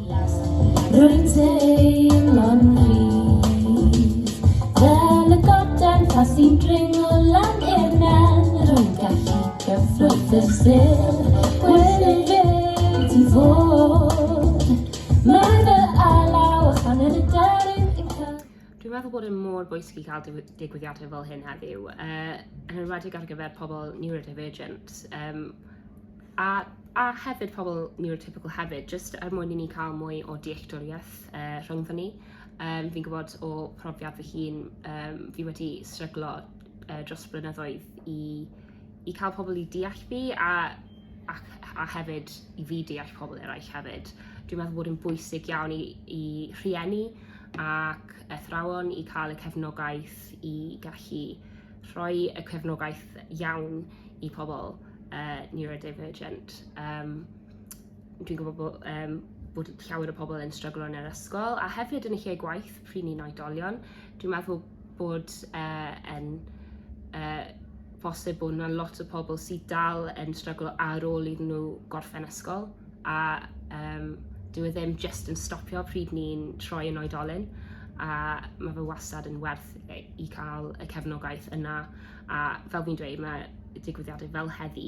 Rwy'n teimlo'n rhydd Fel y goden ffa sy'n dringo lan i'r nen. Rwy'n gallu cyffwrdd y sêr, Gwyn y byd i fod. Mae fy alaw a chaneu'r aderyn yn cael. Dwi'n meddwl bod e'n mor bwysig i cael digwyddiadau fel hyn heddiw, yn enwedig ar gyfer pobl neurodivergent, a a hefyd pobl neurotypical hefyd, jyst er mwyn i ni cael mwy o dealltwriaeth rhyngddon ni. Fi'n gwybod o profiad fy hun, fi wedi stryglo dros blynyddoedd i cael pobl i deall fi a ac a hefyd i fi deall pobl eraill hefyd. Dwi'n meddwl bod yn bwysig iawn i rhieni ac athrawon i cael y cefnogaeth i gallu rhoi y cefnogaeth iawn i pobl neurodivergent. Dwi'n gwybod bod llawer o pobl yn stryglo yn yr ysgol a hefyd yn y lle gwaith pryd ni'n oedolion. Dwi'n meddwl bod yn bosib bod yna lot o pobl sydd dal yn stryglo ar ôl iddyn nhw gorffen ysgol a dyw e ddim jyst yn stopio pryd ni'n troi yn oedolyn a mae fe wastad yn werth i cael y cefnogaeth yna a fel fi'n dweud mae digwyddiadau fel heddi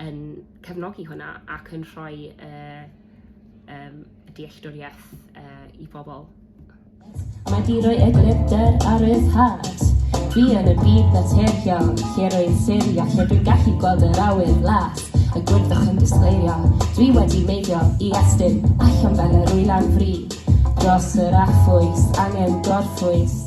yn cefnogi hwnna ac yn rhoi y dealltwriaeth i bobl. Mae di roi eglurder a ryddhad. Dwi yn y byd naturiol, lle rwy'n serio, lle dwi'n gallu gweld yr awyr las, y gwyrddwch yn disgleirio. Dwi wedi meiddio i estyn allan fel yr wylan fri, dros yr affwys, angen gorffwys.